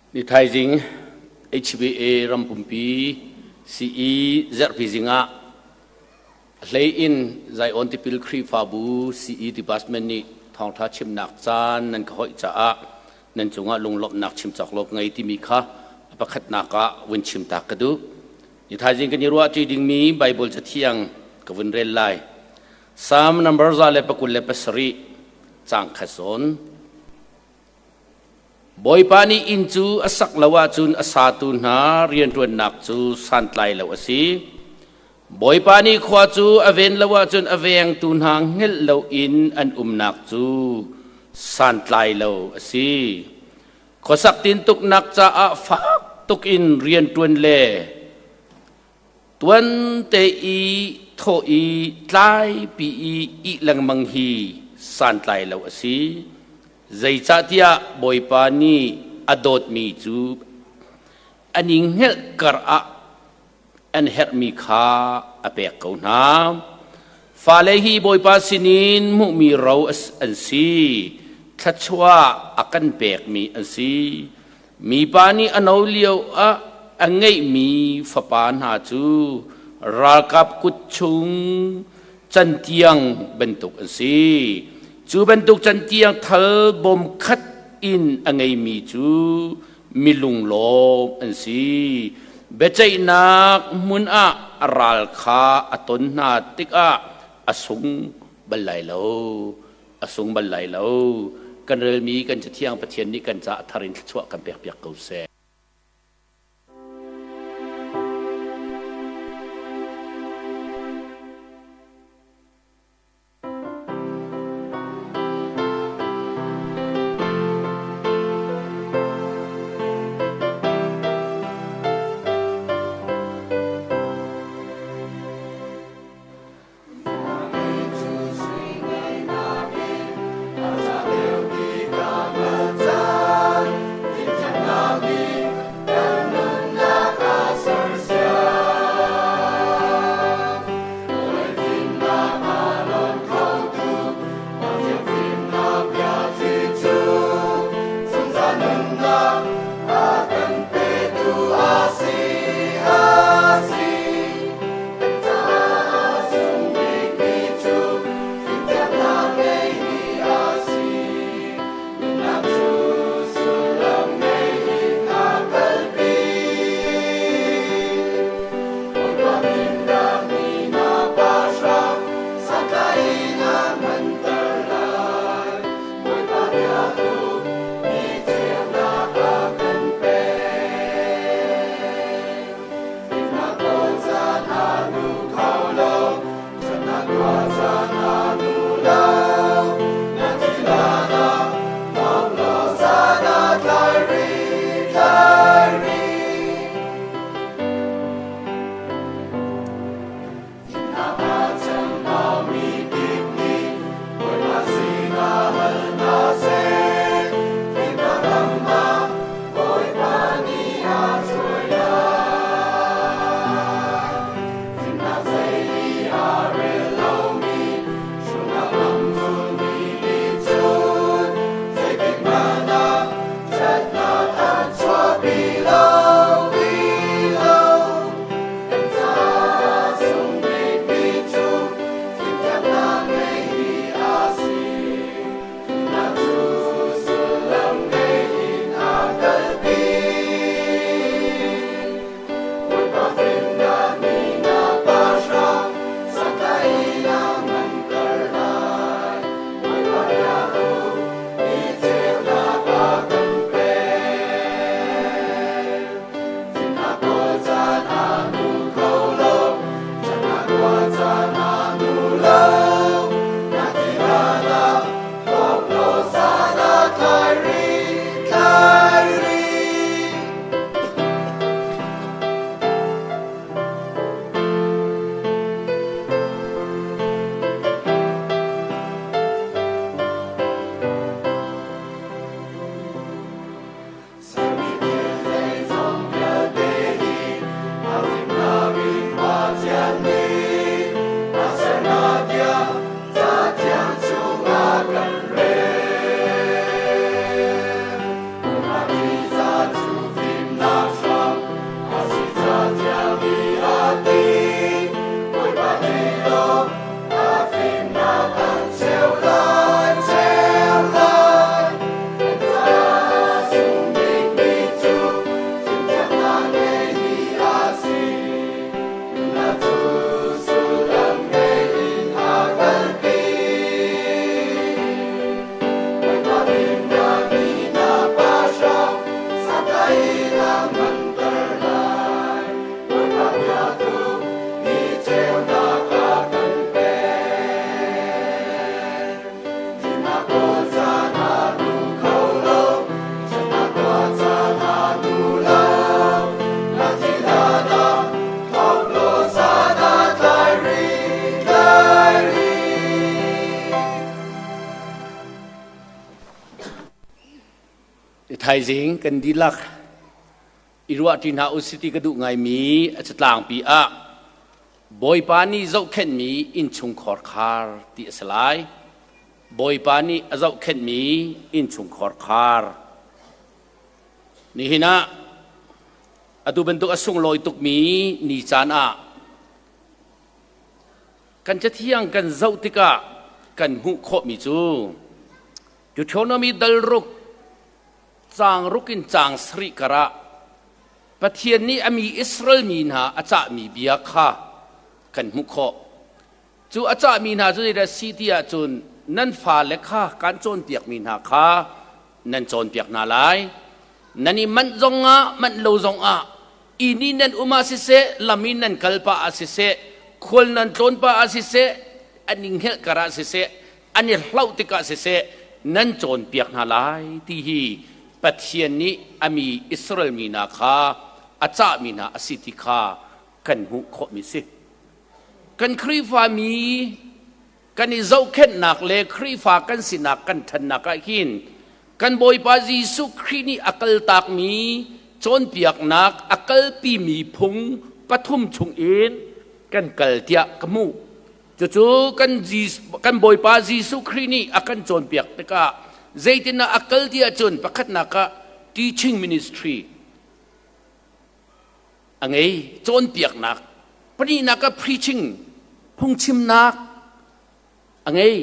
Ni thaizing HBA ram pumpi CE zarhpi zing ah hlei in Zion Tipil Khrihfabu CE Department nih thawngṭha chimnak caan nan ka hoih caah nan cungah lunglawmhnak chim cawk lo ngei timi kha a pakhatnak ah vun chim ta ka duh. Ni thaizing kan i ruahṭi dingmi Bible cathiang ka vun rel lai. Psalm number 127 caang khat zawn. Bawipa nih inn cu a sak lo ahcun a satu hna rianṭuannak cu santlai lo a si. Bawipa nih khua cu a ven lo ahcun a vengtu hna hngelh loin an umnak cu santlai lo a si. Khuasak tintuknak caah fak tukin rianṭuan le tuante i thawh i tlaipi i ih lengmang hi santlai lo a si. Zeicahtiah Bawipa nih a dawtmi cu an i hngelh kar ah an herhmi kha a pek ko hna. Fale hi Bawipa sinin hmuhmi ro an si, thluachuah a kan pekmi an si. Mipa nih a no lio ah a ngeihmi fapa hna cu ralkap kut chung cantiang bantuk an si. Cu bantuk cantiang thal bawm khat in a ngeimi cu milunglawm an si. Biaceihnak hmun ah a ral kha a ton hna tikah a sung bal lai lo. A sung bal lai lo. Kan relmi kan Cathiang Pathian nih kan caah thar in thluachuah kan pekpiak ko seh. Thaizing kan dihlak i ruahṭi hna u siti ka duh ngaimi a catlangpi ah Bawipa nih zohkhenhmi innchungkhar khar ti a si lai. Bawipa nih a zohkhenhmi innchungkhar khar. Nihin ah atu bantuk a sunglawi tukmi ni caan ah kan cathiang kan zoh tikah kan hmuh khawhmi cu Deuteronomy dal ruk caang ruk in caang sarih karah Pathian nih a mi Israel mi hna a cahmi bia kha kan hmuh khawh. Cu a cahmi hna cu zeidah si ti ahcun nan fale kha kaan cawnpiakmi hna kha nan cawnpiak hna lai. Nan i manh zongah manh lo zongah inn i nan um ah siseh, lam i nan kal pah ah siseh, khual nan tlawn pah ah siseh, an i hngelh kar ah siseh, an i hlauh tikah siseh nan cawnpiak hna lai ti hi Pathian nih a mi Israel mi hna kha a cahmi hna a si ti kha kan hmuh khawhmi si. Kan Khrihfa mi kan i zohkhenhnak le Khrihfa kan sinak kan ṭhannak ah hin kan Bawipa Jesuh Khrih nih a kaltakmi cawnpiaknak a kalpimi phung pathum chungin kan kal tiah ka hmuh. Cucu kan, kan Bawipa Jesuh Khrih nih a kan cawnpiak tikah zeitindah a kal ti ahcun pakhatnak ah teaching ministry a ngei cawnpiaknak pahnihnak ah preaching phungchimnak a ngei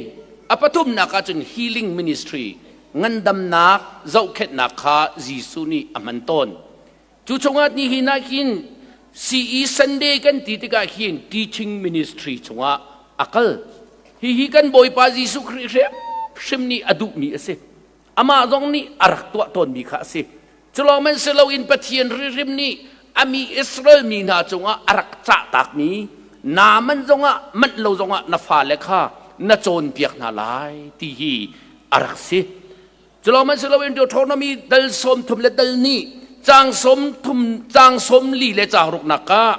a pathumnak ahcun healing ministry ngandamnak zohkhenhnak kha Jesuh nih a hman tawn Cu chungah nihin ah hin CE Sunday kan ti tikah hin teaching ministry chungah a kal. Hihi kan Bawipa Jesuh Khrih hrimhrim nih a duhmi a si. Amah zong nih a rak tuah tawnmi kha a si. Culawng man si loin Pathian hrimhrim nih a mi Israel mi hna cungah a rak cahtakmi na man zongah manh lo zongah na fale kha na cawnpiak hna lai ti hi a rak si. Culawng si loin Deuteronomy dal sawm thum le dal nih caang sawm thum caang sawm li le caang ruknak ah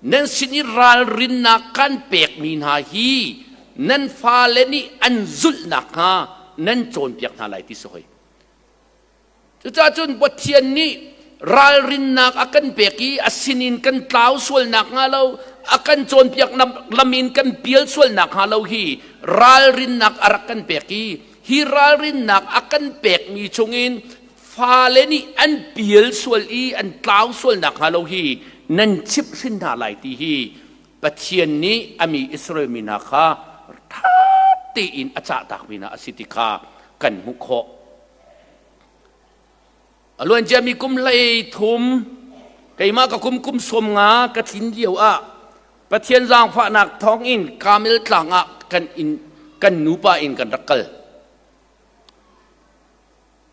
nan sin i ralrinnak kan pekmi hna hi nan fale nih an zulh nakhnga nan cawnpiak hna lai ti si hoi. Cucaah cun Pathian nih ralrinnak a kan pek i a sinin kan tlau sual nakhnga lo a kan cawnpiak lam in kan pial sual nakhnga lo hi ralrinnak a rak kan pek i hi ralrinnak a kan pekmi chungin fale nih an pial sual i an tlau sual nakhnga lo hi nan chimh hrin hna lai ti hi Pathian nih a mi Israel mi hna kha ṭha tein a cahtakmi hna a si ti kha kan hmuh khawh. A luanciami kum hlei thum keimah ka kum kum sawm nga ka tlin lio ah Pathian zaangfahnak thawngin Kamel tlang ah kan in kan nupa in kan rak kal.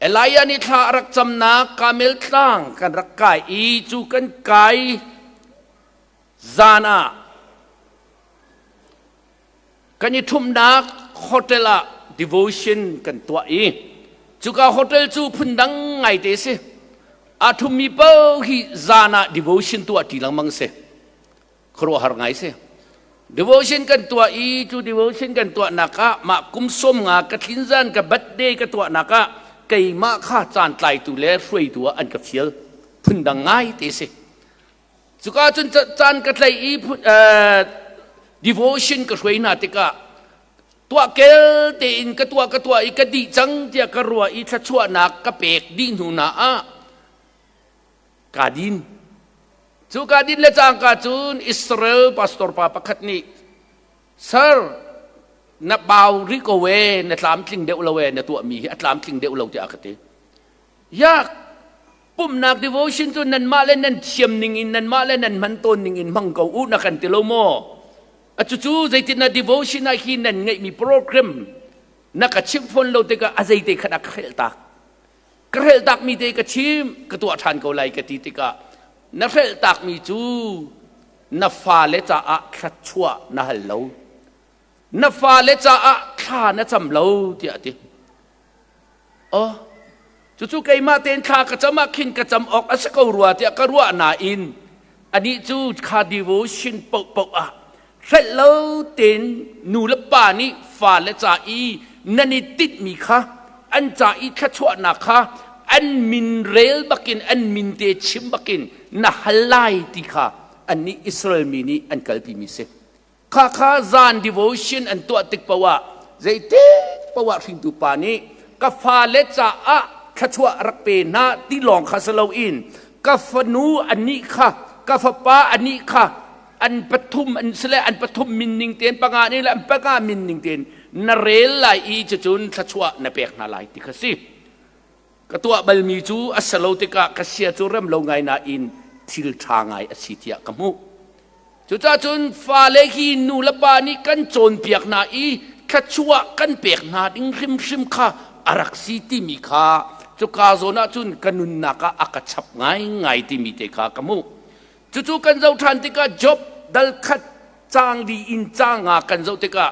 Elijah nih thla a rak camnak Kamel tlang kan rak kai i cu kan kai zan ah kan i ṭhumhnak hotel ah devotion kan tuah i cuka hotel cu phundang ngaite si aa ṭhummi paoh hi zan ah devotion tuah ṭi lengmang si khuaruahhar ngai si devotion kan tuah i cu devotion kan tuahnak ah mah kum sawm nga ka tlin zan ka birthday ka tuahnak ah keimah kha caan tlaitu le hruaitu ah an ka fial phundang ngai te si Cuka cun caan ka tlaih i devotion ka hruai hna tikah tuah kel tein ka tuah ka tuah i ka dih cang tiah ka ruah i thluachuahnak ka pek dih hnu hna ah kaa din. Cu kaa din le cangka cun Israel pastor pa pakhat nih Sir, na bau rih ko e, na tlamtling deuh lo e, na tuahmi hi a tlamtling deuh lo tiah a ka ti. Yak, pumhnak devotion cu nanmah le nan thiam ning in nanmah le nan hman tawn ning in hmang ko u na kan ti lo maw? A cucu zeitin na devotion ah hi nan ngeihmi program na ka chimh fawn lo tikah a zeite khat a ka hrelh tak. Ka hrelh takmi te ka chim ka tuah ṭhan ko lai ka ti tikah na hrelh takmi cu na fale caah thluachuah na hal lo. Na fale caah thla na cam lo tiah a ti. Oh, cucu keimah tein thla ka cam ah khin ka cam awk a si ko rua tiah ka ruah nain anih cu kha devotion paohpaoh ah hrelh lo tein nu le pa nih fale ca i nan i tinhmi kha an ca i thluachuahnak kha an min rel bakin an min te chim bakin na hal lai ti kha annih Israel mi nih an kalpimi si. Khakha zan devotion an tuah tik paoh ah zeitik paoh ah hringtu pa nih ka fale caah thluachuah rak pe hna ti lawng kha si loin ka fanu anih kha ka fapa anih kha an pathum an sile an pathum min ning tein panga nih le an panga min ning tein na rel lai i cucun thluachuah na pek hna lai ti kha si. Ka tuah balmi cu a si lo tikah ka sia cu rem lo ngai nain thil ṭha ngai a si tiah ka hmuh. Cucaah cun fale hi nu le pa nih kan cawnpiak hna i thluachuah kan pek hna ding hrimhrim kha a rak si timi kha cuka zawn ah cun ka nunnak ah a ka chap ngaingai timi te kha ka hmuh. Cucu kan zoh ṭhan tikah Job dal khat caang li in caang nga kan zoh tikah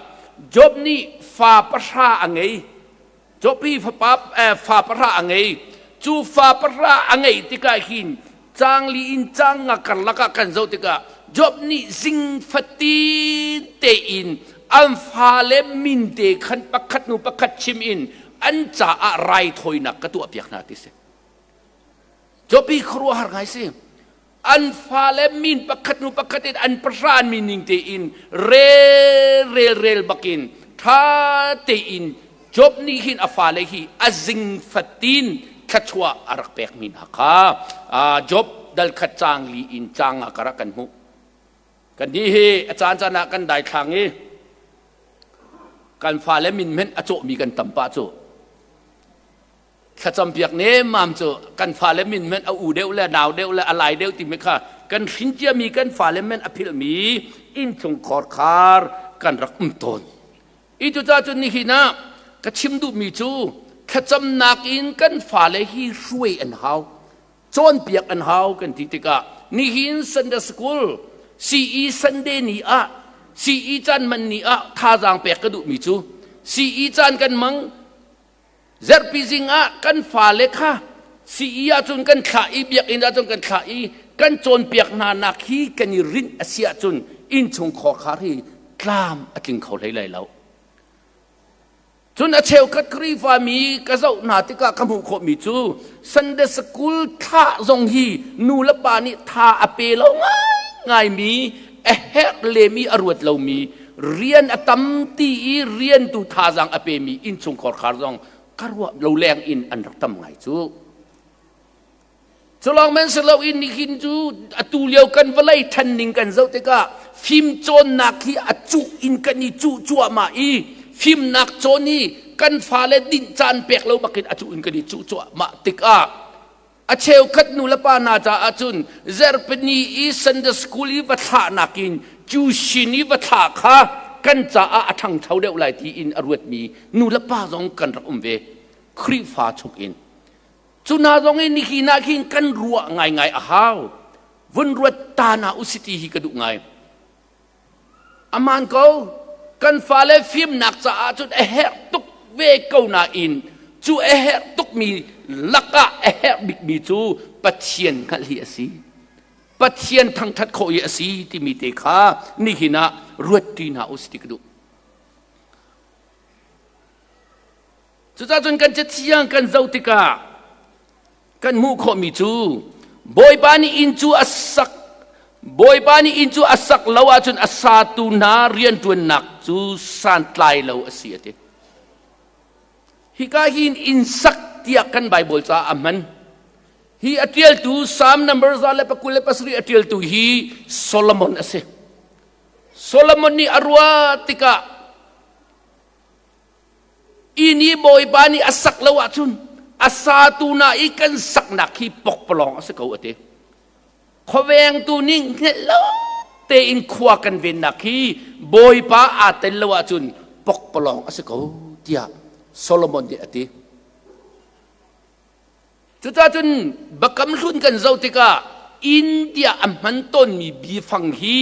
Job nih fa pahra a ngei. Job hi fapa fa pahra a ngei. Cu fa pahra a ngeih tikah hin caang li in caang nga karlak ah kan zoh tikah Job nih zing fatin tein an fale min te khan pakhat hnu pakhat chim in an caah raithawinak ka tuahpiak hna ti si. Job hi khuaruahhar ngai si. An fale min pakhat hnu pakhat in an pahra an min ning tein rel rel rel bakin ṭha tein Job nih hin a fale hi a zing fatin thluachuah a rak pekmi hna kha Job dal khat caang li in caang ah ka rak kan hmuh. Kan nih hi a caan caan ah kan daithlang i kan fale min hmenh a cawhmi kan tam pah cu. Thlacampiak nemmam cu kan fale min hmanh a u deuh le nau deuh le a lai deuh timi kha kan hrin ciami kan fale hmanh a philhmi innchung khorkhar kan rak um tawn. I cucaah cun nihin ah ka chim duhmi cu thlacamnak in kan fale hi hruai an hau, cawnpiak an hau kan ti tikah nihin Sunday School CE Sunday ni ah CE caan man ni ah thazaang pek ka duhmi cu CE caan kan mang Zarhpi zing ah kan fale kha CE ahcun kan thlah i biakinn ahcun kan thlah i kan cawnpiak hna nak hi kan i rinh a si ahcun innchung khorkhar hi tlam a tling kho hlei lai lo. Cun a cheukhat Khrihfa mi ka zoh hna tikah ka hmuh khawhmi cu Sunday school thlah zong hi nu le pa nih tha a pe lo ngaingaimi a herh lem i a ruat lomi rian a tam ti i rian tu thazaang a pemi innchungkhar khar zong ka ruah lo leng in an rak tam ngai cu. Culawng men si lo in nihin cu atu lio kan vawlei ṭhan ning kan zoh tikah fim cawnnak hi a cuh in kan i cuh cuahmah i fimnak cawn hi kan fale dinh caan pek lo bakin a cuh in kan i cuh cuahmah tikah A cheukhat nulepa hna caah cun zarhpini i Sunday school i va thlah nakin tuition i va thlah kha kan caah a ṭhangcho deuh lai tiin a ruatmi nulepa zong kan rak um ve. Khrihfa chungin. Cu hna zong in nihin ah khin kan ruah ngaingai a hau. Vun ruat ta hna usih ti hi ka duh ngai. Amaan ko, kan fale fimnak caah cun a herh tuk ve ko nain cu a herh tukmi lakah a herh bikmi cu Pathian hngalh hi a si. Pathian thangṭhat khawh hi a si timi te kha nihin ah ruat ṭi hna u si ti ka duh. Cucaah cun kan cathiang kan zoh tikah kan hmuh khawhmi cu Bawipa nih inn cu a sak Bawipa nih inn cu a sak lo ahcun a satu hna rianṭuannak cu santlai lo a si a ti. Hika hin inn sak tiah kan Bible caah a hman. Hi a ṭialtu Psalm number 127 a ṭialtu hi Solomon a si. Solomon nih a ruah tikah Inn i Bawipa nih a sak lo ahcun a satu na i kan saknak hi pokpalawng a si ko a ti. Khuavengtu nih hngelh lo tein khua kan vennak hi Bawipa aa tel lo ahcun pokpalawng a si ko tiah Solomon nih a ti. Cucaah cun Biakam Hlun kan zoh tikah inn tiah a hman tawnmi bifang hi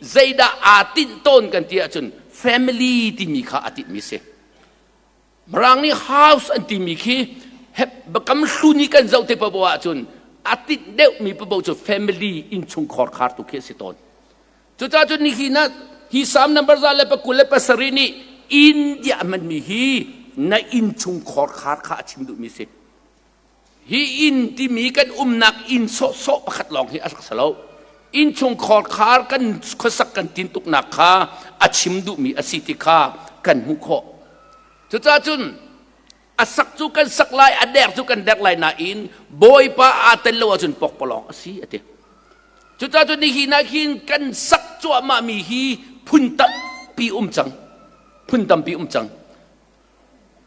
zeidah aa tinh tawn kan ti ahcun Family timi kha a tinhmi si. Mirang nih house an timi khi biakam hlun i kan zoh te paoh ahcun a tinh deuhmi paoh cu family innchungkhar khar tu khi a si tawn. Cucaah cun nihin ah hi Psalm number 127 nih inn tiah a hmanmi hi na innchungkhar khar kha a chim duhmi si. Hi inn timi kan umnak inn sawhsawh pakhat lawng hi a rak si lo. Innchungkhar khar kan khuasak kan tintuknak kha a chim duhmi a si ti kha kan hmuh khawh. Cucaah cun a sak cu kan sak lai, a dek cu kan dek lai nain Bawipa aa tel lo ahcun pokpalawng a si a ti. Cucaah cun nihin ah hin kan sak cuahmahmi hi phun tampi um cang. Phun tampi um cang.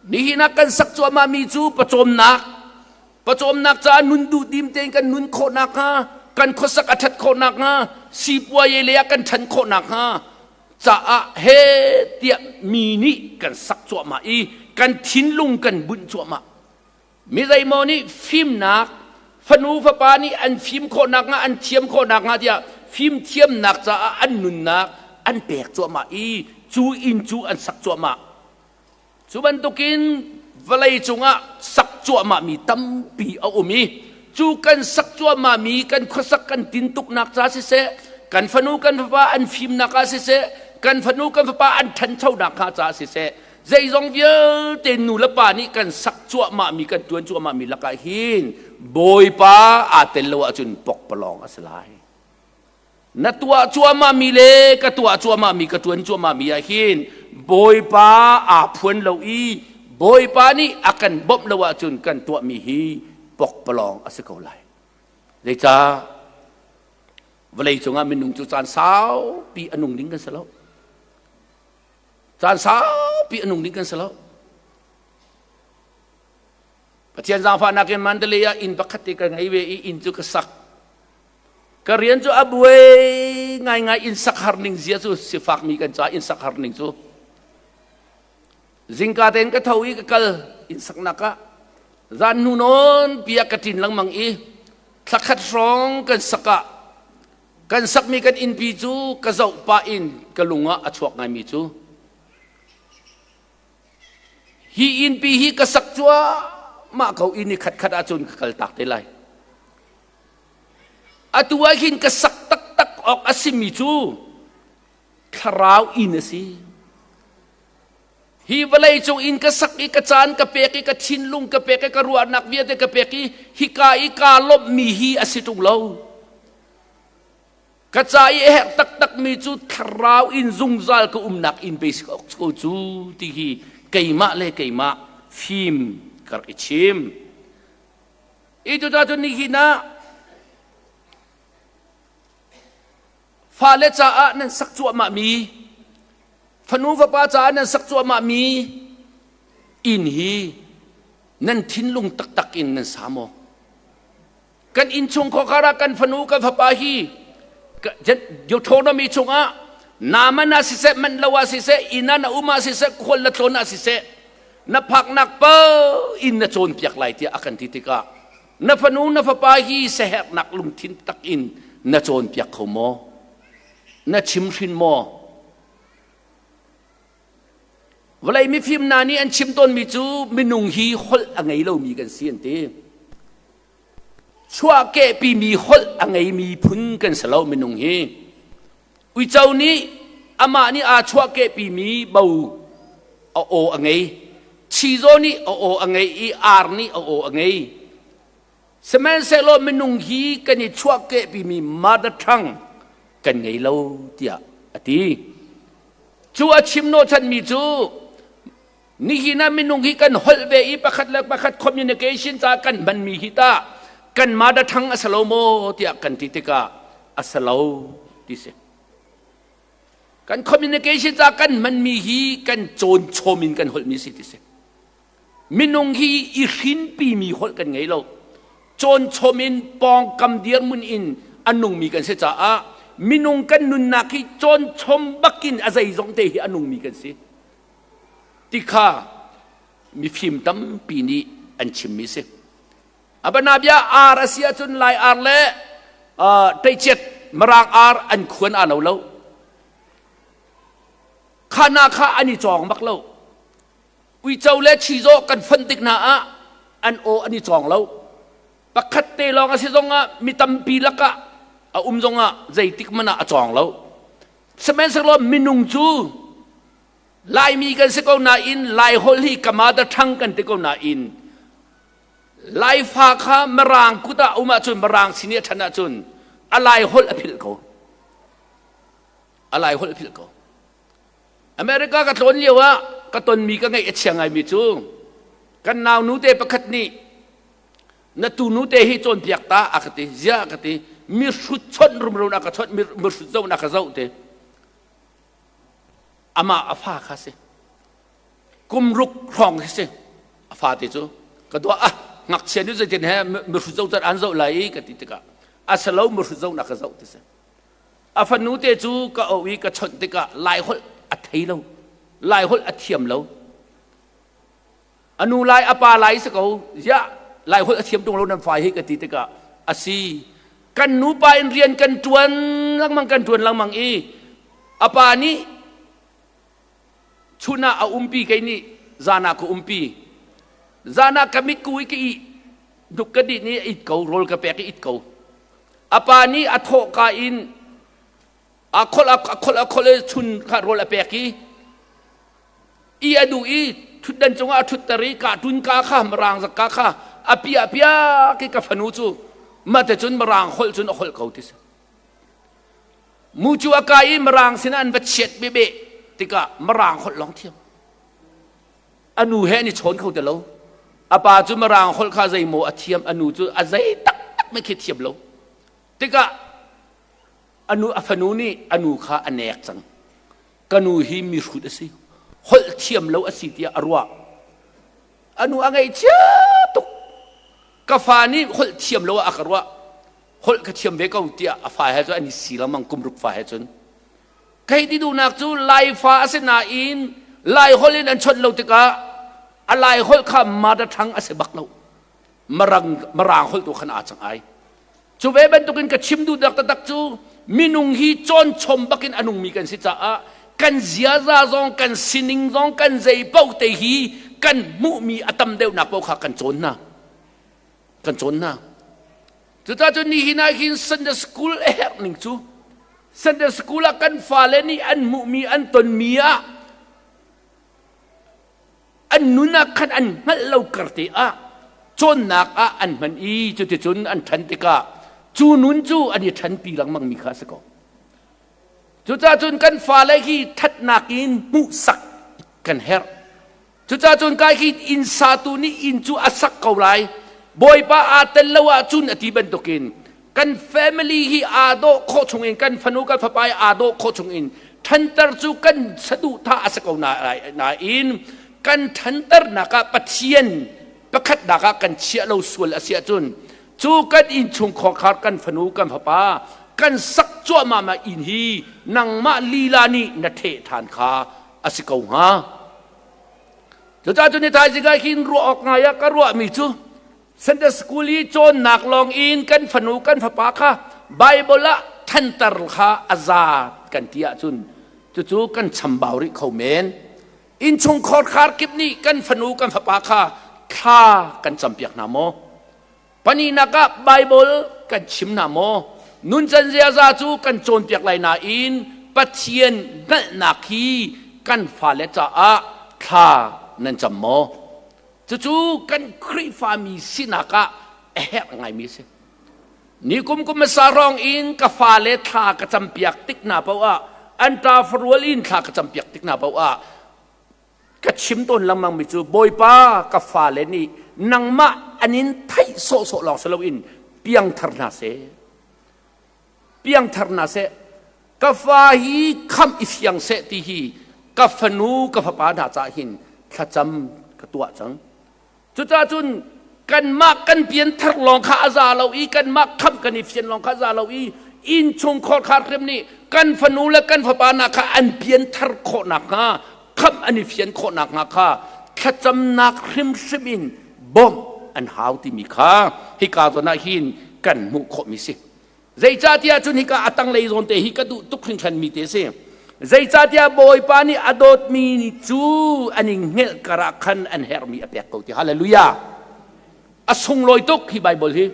Nihin ah kan sak cuahmahmi cu pawcawmnak, pawcawmnak caah nun duhdim tein kan nun khawh nakhnga, kan khuasak a ṭhat khawh nakhnga, sipuaye lei ah kan ṭhan khawh nakhnga caah he tiah mi nih kan sak cuahmah i kan thinlung kan bunh cuahmah. Mi zeimaw nih fimnak, fanu fapa nih an fim khawh nakhnga, an thiam khawh nakhnga tiah fimthiamnak caah an nunnak an pek cuahmah i cu inn cu an sak cuahmah. Cu bantukin vawlei cungah sak cuahmahmi tampi a um i cu kan sak cuahmahmi kan khuasak kan tintuknak ca siseh, kan fanu kan fapa an fimnak ah siseh, kan fanu kan fapa an ṭhanchonak hnga caah siseh, zeizong vialte nu le pa nih kan sak cuahmahmi kan ṭuan cuahmahmi lakah hin Bawipa aa tel lo ahcun pokpalawng a si lai. Na tuah cuahmahmi le ka tuah cuahmahmi ka ṭuan cuahmahmi ah hin Bawipa aa phuan lo i Bawipa nih a kan bawmh lo ahcun kan tuahmi hi pokpalawng a si ko lai. Zeicah? Vawlei cungah minung cu caan saupi a nung ding kan si lo. Caan saupi a nung ding kan si lo. Pathian zaangfahnak in Mandalay ah inn pakhat te ka ngei ve i inn cu ka sak. Ka rian cu a buai ngaingai inn sak har ning zia cu sifakmi kan ca inn sak har ning cu. Zingka tein ka tho i ka kal inn saknak ah zan hnu nawn pia ka ṭin lengmang i thlakhat hrawng kan sak ah Kan sakmi kan innpi cu ka zoh pah in ka lung ah a chuak ngaimi cu hi innpi hi ka sak cuahmah ko i ni khatkhat ahcun ka kal tak te lai. Atu ah hin ka sak taktak awk a simi cu thlarau inn a si. Hi vawlei cung inn ka sak i ka caan ka pek i ka thinlung ka pek i ka ruahnak vialte ka pek i hika i kaa lawmhmi hi a si ṭung lo. Ka ca i a herh taktakmi cu thlarau in zungzal ka umnak inn pei si ko cu ti hi keimah le keimah fim ka rak i chim. I cucaah cun nihin ah fale caah nan sak cuahmahmi Fanu fapa caah nan sak cuahmahmi inn hi nan thinlung taktak in nan sa maw? Kan innchung khawkhar ah kan fanu kan fapa hi Deuteronomy chungah naman ah siseh man lo ah siseh inn ah na um ah siseh khual na tlawn ah siseh na phaknak paoh in na cawnpiak lai tiah a kan ti tikah na fanu na fapa hi siaherhnak lungthin tak in na cawnpiak kho maw? Na chimhrin maw? Vawlei mifim hna nih an chim tawnmi cu minung hi holh a ngei lomi kan si an ti. Chuahkehpimi holh a ngeimi phun kan si lo minung hi. Uico nih amah nih aa chuahkehpimi bo a aw a ngei. Chizaw nih a aw a ngei i ar nih a aw a ngei. Sihmanhsehlaw minung hi kan i chuahkehpimi mother tongue kan ngei lo tiah a ti. Cu a chim hnawhchanmi cu nihin ah minung hi kan holh ve i pakhat le pakhat communication ca kan hmanmi hi tah kan mother tongue a si lo maw tiah kan ti tikah a si lo ti si. Kan communication ca kan hmanmi hi kan cawn chom in kan holhmi si ti si. Minung hi i hrinpimi holh kan ngei lo. Cawnchom in pawngkam dirhmun in a nungmi kan si caah minung kan nunnak hi cawnchom bakin a zeizong te hi a nungmi kan si. Ti kha mifim tampi nih an chimmi si. Abanabia ar a si ahcun Lai ar le uh, Teichiat Mirang ar an khuan aa lo lo. Khana kha an i cawng bak lo. Uico le chizawh kan fonh tik hna ah an aw an i cawng lo. Pakhat te lawng a si zongah mi tampi lakah a um zongah zeitik hmanh ah a cawng lo. Sihmanhsehlaw minung cu Laimi kan si ko nain Laiholh hi ka mother tongue kan ti ko nain Laifa kha Mirang kut ah um ahcun Mirang sin i a ṭhan ahcun a Laiholh a philh ko. A Laiholh a philh ko. America ka tlawn lio ah ka tonmi ka ngaih a chia ngaimi cu kan nau nu te pakhat nih na tunu te hi cawnpiak ta a ka ti ziah a ka ti mihrut chawnh rumro na ka chawnh mihrut zoh na ka zoh te amah a fa kha si kum ruk hrawng khi si a fate cu ka dua ah ngakchia nih zeitin he mihrut zoh cat an zoh lai i ka ti tikah a si lo mihrut zoh nak ka zoh ti si a fanu te cu ka oh i ka chawnh tikah lai holh a thei lo lai holh a thiam lo a nu lai a pa lai si ko ziah lai holh a thiam tung lo nan fa hi ka ti tikah a si kan nupa in rian kan tuan lengmang kan tuan lengmang i a pa nih chun ah a umpi kei nih zan ah ka umpi zan ah ka mit ku i ka ih duk ka dih nih a it ko rawl ka pek i it ko a pa nih a thawh ka in a kholh a kholh a kholh i chun kha rawl a pek i i a duh i thutdan cungah a thutter i kahtun ka kha mirang zakka kha a piah piak i ka fanu cu mah te cun mirang holh cun a holh ko ti si Mucu a kai i mirang sinah an va chiat bebe tikah mirang holh lawng thiam. A nu he an i chawn kho ti lo. A pa cu mirang holh kha zeimaw a thiam, a nu cu a zei taktak mei khi thiam lo. Tikah a nu a fanu nih a nu kha a nek cang. Ka nu hi mihrut a si. Holh thiam lo a si tiah a ruah. A nu a ngaihchia tuk. Ka fa nih holh thiam lo ah a ka ruah. Holh ka thiam ve ko tiah a fa he cun an i si lengmang kum ruk fa he cun kei ti duhnak cu Laifa a si nain Lai holh in an chawnh lo tikah a Lai holh kha mother tongue a si bak lo marang marang holh tu khan aa cang ai cu ve bantukin ka chim duhnak taktak cu minung hi cawn chom bakin a nungmi kan si caah kan ziaza zong kan sining zong kan zei paoh te hi kan hmuhmi a tam deuhnak paoh kha kan cawn hna kan cawn hna Cucaah cun nihin ah hin Sunday school a herh ning cu Sunday school ah kan fale nih an hmuhmi an tonmi ah an nun ah khan an hngalh lo kar te ah cawnnak ah an hman i cuticun an ṭhan tikah cu nun cu an i ṭhanpi lengmang mi kha a si ko. Cucaah cun kan fale hi ṭhatnak in hmuhsak kan herh. Cucaah cun kai khi inn satu nih inn cu a sak ko lai. Bawipa aa tel lo ahcun a ti bantukin kan family hi aa dawh khawh chungin kan fanu kan fapa hi aa dawh khawh chungin ṭhanter cu kan saduhthah a si ko nain kan ṭhanternak ah Pathian pakhatnak ah kan chiah lo sual a si ahcun cu kan innchung khorkhar kan fanu kan fapa kan sak cuahmah ma inn hi nangmah lila nih na ṭheh ṭhan kha a si ko hnga. Cucaah cun ni thaizing ah hin ruah awk ngai ah ka ruahmi cu Sunday school i cawnnak lawng in kan fanu kan fapa kha Bible ah thanter kha a za kan ti ahcun cucu kan chambau rih kho men. Innchungkhar khar kip nih kan fanu kan fapa kha thla kan campiak hna maw? Pahnihnak ah Baibal kan chim hna maw? Nuncan ziaza cu kan cawnpiak lai nain Pathian hngalhnak hi kan fale caah thla nan cam maw? Cucu kan Khrihfami sinak ah a herh ngaimi a si. Nikum kum hmasa hrawng in ka fale thla ka campiak tik hna paoh ah an ṭa farual in thla ka campiak tik hna paoh ah ka chim tawn lengmang mi cu Bawipa ka fale nih nangmah an in theih sawhsawh lawng si loin piangthar hna seh piangthar hna seh ka fa hi khamh i fiang seh ti hi ka fanu ka fapa hna caah hin thlacam ka tuah cang Cucaah cun kanmah kan pianthar lawng kha a za lo i kanmah khamh kan i fian lawng kha a za lo i innchungkhar khar hrim nih kan fanu le kan fapa hna kha an pianthar khawh nakhnga khamh an i fian khawh nakhnga kha thlacamnak hrimhrim in bawmh an hau timi kha hika zawn ah hin kan hmuh khawhmi si. Zeicahtiah cun hika a tanglei zawn te hi ka duh tuk hringhran mi te si. Zeicahtiah Bawipa nih a dawtmi cu an i hngelh karah khan an herhmi a pek ko ti. Hallelujah. A sunglawi tuk hi Bible hi.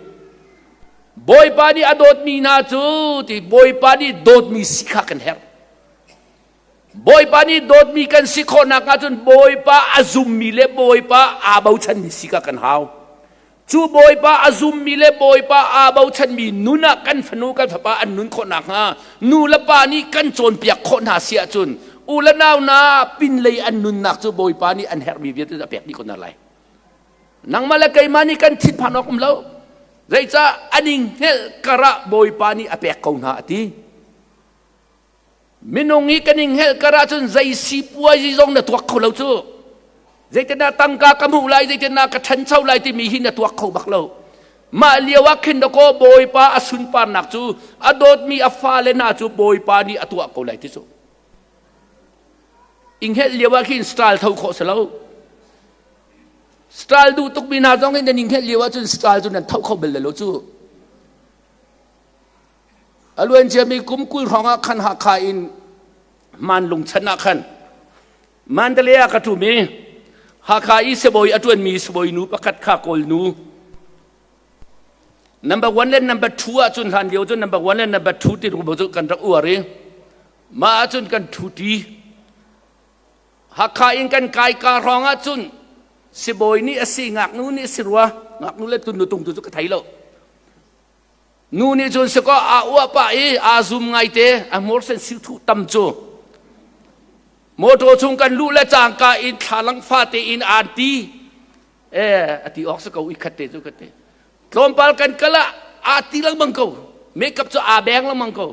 Bawipa nih a dawtmi hna cu ti Bawipa nih dawtmi si kha kan herh. Bawipa nih dawtmi kan si khawhnak ahcun Bawipa a zummi le Bawipa aa bochanmi si kha kan hau. Cu Bawipa a zummi le Bawipa aa bochanmi nun ah kan fanu kan fapa an nun khawh nakhnga nu le pa nih kan cawnpiak khawh hna si ahcun u le nau na pinlei an nunnak cu Bawipa nih an herhmi vialte a pek dih ko hna lai. Nangmah le keimah nih kan thinphan awk um lo. Zeicah an i hngelh karah Bawipa nih a pek ko hna a ti. Minung i kan i hngelh kar ahcun zei sipuazi zong na tuak kho lo cu. Zeitindah tangka ka hmuh lai, zeitindah ka ṭhancho lai timi hi na tuak kho bak lo. Mah lio ah khin dakaw Bawipa a sunparnak cu a dawtmi a fale hna cu Bawipa nih a tuah ko lai ti cu. I hngelh lio ah khin style tho khawh si lo. Style duh tukmi hna zong in nan i hngelh lio ahcun style cu nan tho kho bal lo cu. A luanciami kum 20 hrawng ah khan Hakha in Manlung chan ah khan Mandalay ah ka ṭum i Hakha i sibawi a ṭuanmi sibawi nu pakhat kha Kawl nu number one le number two ahcun hlan lio cun number one le number two ti rumo cu kan rak uar i mah ahcun kan ṭhuṭi. Hakha in kan kai ka hrawng ahcun sibawi nih a si ngaknu nih a si rua ngaknu le tunnu tungtu cu ka thei lo. Nu nih cun sikaw aa uah pah i aa zum ngaite a hmur sen siu thuh tam cu motor chung kan luh le cangka in thlalang fate in aan ti e a ti awk si ko i khat te cu khat te tlawmpal kan kal ah aa ti lengmang ko makeup cu aa beng lengmang ko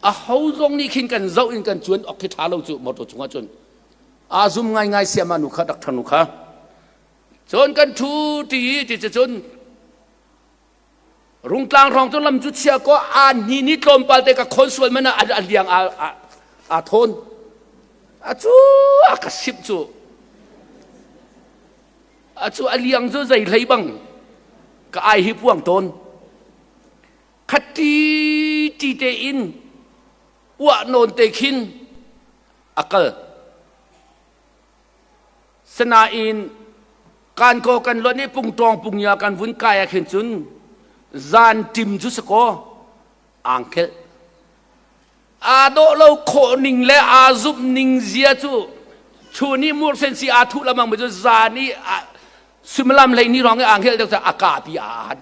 a ho zong nih khin kan zoh in kan cuan ok khi ṭha lo cu motor chungah cun aa zum ngaingai siama nu kha doctor nu kha cun kan ṭhu ti ti cun Rungtlang hrawng cu lam cu chia ko aa hni ni tlawmpal te ka khawn sual man ah a liang aa thawn. A cu a ka simh cu. A cu a liang cu zei hlei bang ka ai hi puang tawn. Khat ti ti te in uah nawn te khin a kal. Sinain kan kaw kan luan i pungtawng pungya kan vun kai ah khin cun zan ṭim cu si kaw angkel aa dawh lo khawh ning le aa zumh ning zia cu chun i mursen si aa thuh lamang mi cu zan i suimilam hlei ni rong i angel deuh cu a ka pi aa han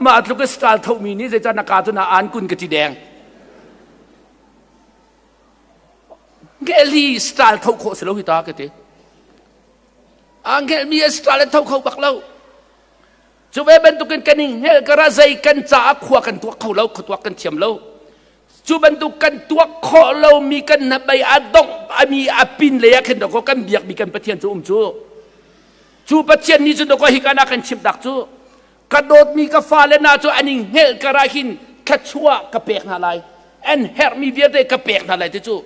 mah tluk i style thomi nih zeicah na ka cu na an kun ka ti deng. Ngelhi style tho khawh si lo hi ta ka ti. Angel mi style an tho kho bak lo. Cu ve bantukin kan i hngelh kara zei kan caah khua kan tuak kho lo, khua tuak kan thiam lo. Cu bantuk kan tuak khawh lomi kan hnabei a dongh ami a pin lei ah khin dawkaw kan biakmi kan Pathian cu um cu. Cu Pathian nih cun dawkaw hi kana kan chimh tak cu. Ka dawtmi ka fale hna cu an i hngelh karah hin thluachuah ka pek hna lai. An herhmi vialte ka pek hna lai ti cu.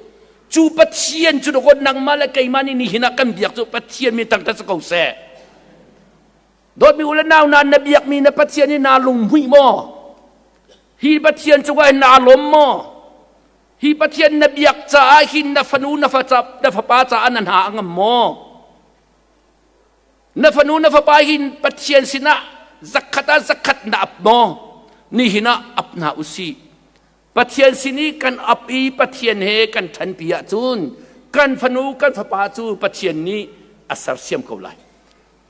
Cu Pathian cu dawkaw nangmah le keimah nih nihin ah kan biak cu Pathian min thangṭhat si ko seh. Dawtmi u le nau hna na biakmi na Pathian hi naa lunghmuih maw? Hi Pathian cungah hin naa lawm maw? Hi Pathian na biak caah hin na fanu na fapa caah na hna a ngam maw? Na fanu na fapa hin Pathian sinah zakhat ah zakhat na ap maw? Nihin ah ap hna usih. Pathian sin i kan ap i Pathian he kan ṭhanpi ahcun kan fanu kan fapa cu Pathian nih a sersiam ko lai.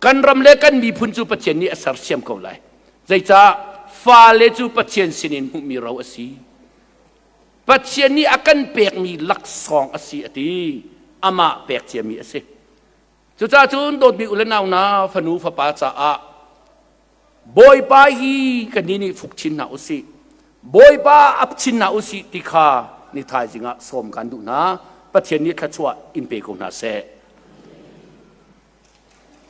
Kan ram le kan miphun cu Pathian nih a sersiam ko lai. Zeicah fale cu Pathian sinin hmuhmi ro a si. Pathian nih a kan pekmi laksawng a si a ti. Amah pek ciami a si. Cucaah cun dawtmi u le nau hna fanu fapa caah Bawipa hi kannih nih fuk chin hna usih. Bawipa ap chin hna usih ti kha ni thaizing ah sawm kan duh hna. Pathian nih thluachuah in pe ko hna seh.